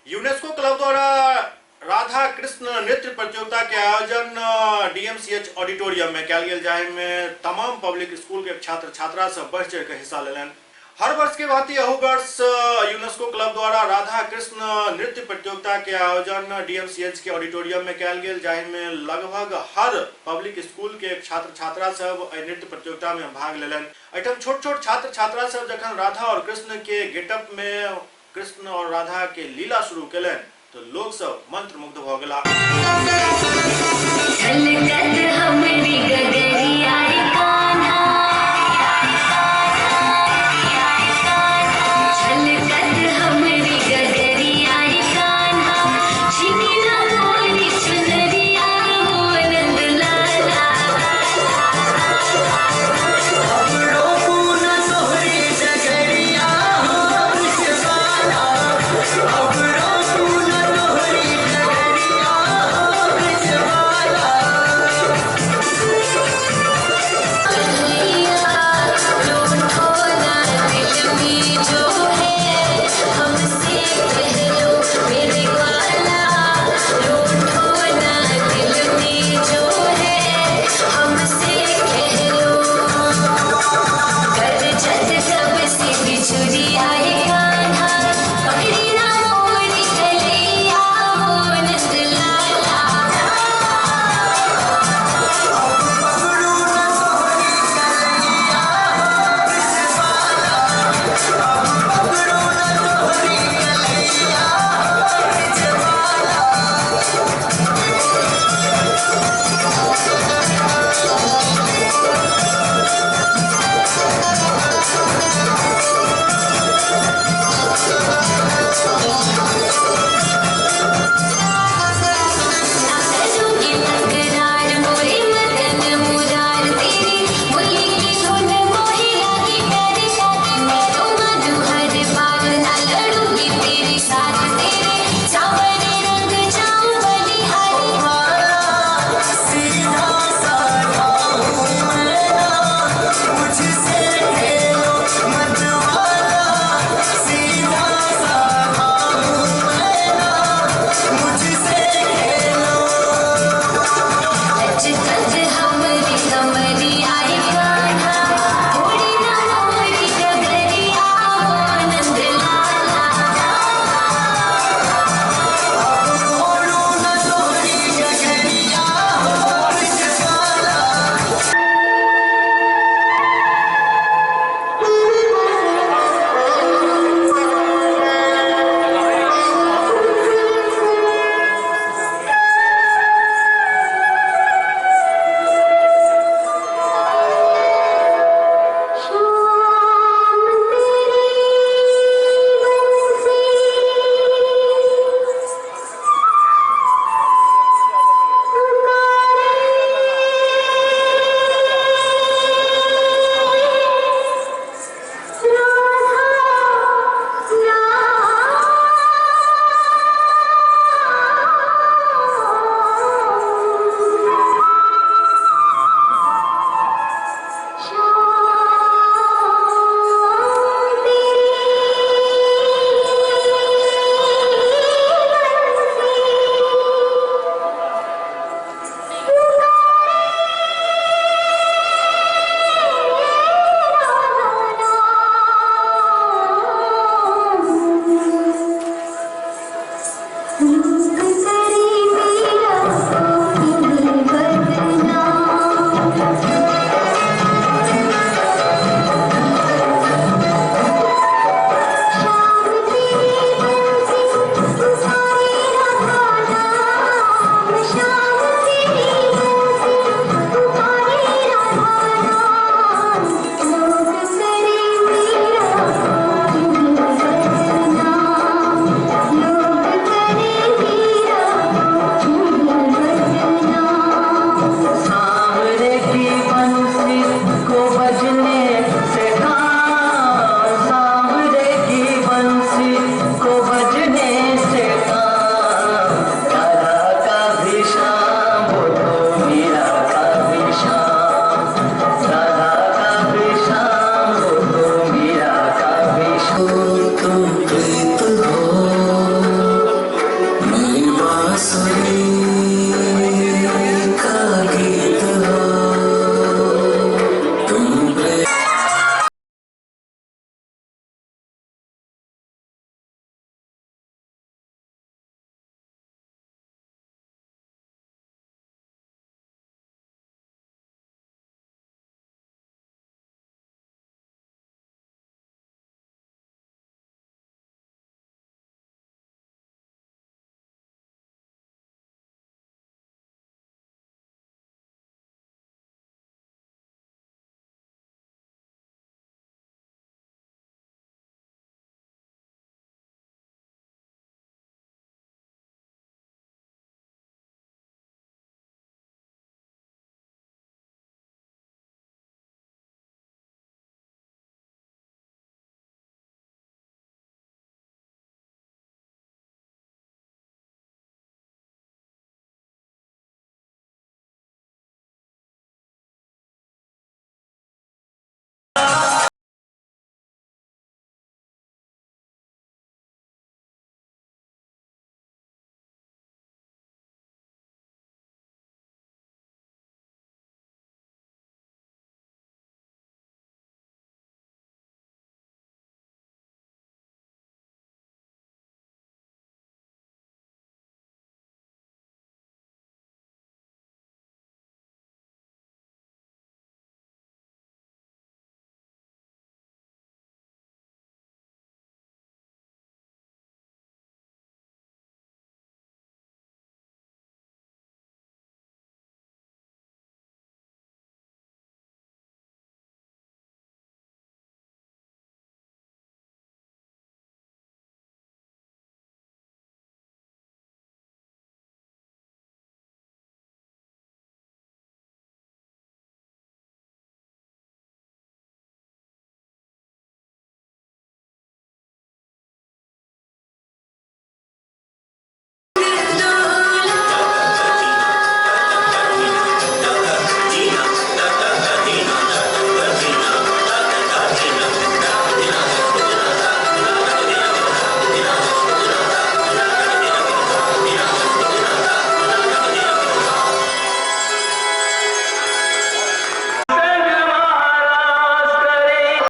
UNESCO club द्वारा राधा कृष्ण नृत्य प्रतियोगिता के आयोजन डीएमसीएच ऑडिटोरियम में कयल गेल, जाहि में तमाम पब्लिक स्कूल के छात्र छात्रा सब बढ़ चढ़ के हिस्सा लेलनि। हर वर्ष के भांति अहू वर्ष यूनेस्को क्लब द्वारा राधा कृष्ण नृत्य प्रतियोगिता के आयोजन डीएमसीएच के ऑडिटोरियम में कयल गेल, जाहि में लगभग हर पब्लिक स्कूल के छात्र छात्रा सब एहि नृत्य प्रतियोगिता में भाग लेलनि। एहिठाम छोट छोट छात्र छात्रा सब जखन राधा और कृष्ण के गेटअप में कृष्ण और राधा के लीला शुरू केलनि तो लोक सब मंत्रमुग्ध भ गेला। छलकत हमरी गगरिया